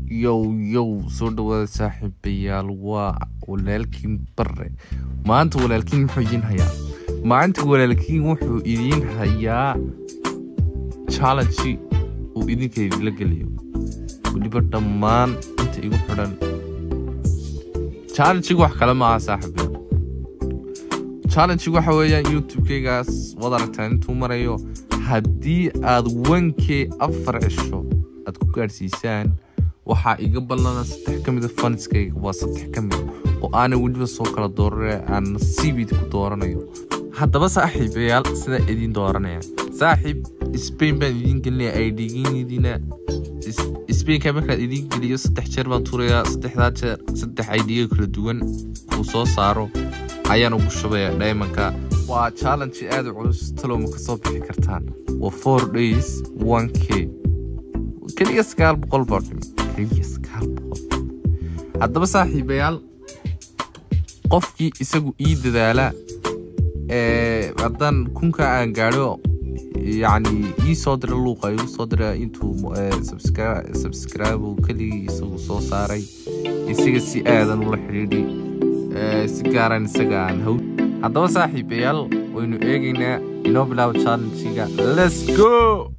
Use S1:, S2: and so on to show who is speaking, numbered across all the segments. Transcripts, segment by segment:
S1: Yow yow, soo dhawaada saaxiibayaal, waa walaalkiin Bare. Maanta walaalkiin muxuu idiin hayaa? Maanta walaalkiin wuxuu idiin hayaa challenge uu idinka idinla geliyo, weliba dhammaan inta igu xidhan. Challenge wax kale maaha, saaxiibayaal. Challenge waxa weeyaan YouTube-kaygaas waad aragtaan intuu marayo. Haddii aad 1K 4 cisho aad ku gaadhsiisaan, waxaa iga ballana saddex ka mida fanskayga. Waa saddex ka mid oo aanan weliba soo kala dooranaya, aan nasiib ku dooranayo. Haddaba saaxiibayaal, sidaa idiin dooranaya, saaxiib, spin baan idiin gelinaya ID-giinidina. Spinka markaan idiin geliyo, saddex jeer baan tuurayaa. Saddexdaa jeer saddex ID-ga kala duwan kuu soo saaro ayaan ugu shubaya diamondka. Waa challenge aad u culus. Talow ma kasoo bixi kartaan? Waa 4 days, 1K. Keliya 900 baa dhimi, keliya 900. Haddaba saaxiibayaal, qofkii isagu ii dadaala ee haddaan 1000-ka aan gaadho, yacni ii soo dira luuqa, igu soo dira intuu subscribe uu keligii isagu soo saaray, isaga si aadan ula xidhiidhi, si gaaran isaga aan haw. Haddaba saaxiibayaal, waynu eegaynaa. Inoo bilaabo challenge-ga, let's go.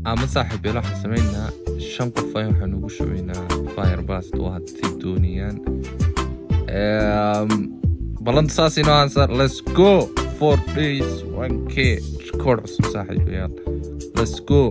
S1: Ama saaxiibayaal, waxaan sameynaa shan qof ay waxaan ugu shubaynaa fire bast oo hadday doonayaan. Ballanta saas inoo aansa. Let's go, 4 days, 1K, record cusub, saaxiibayaal, let's go.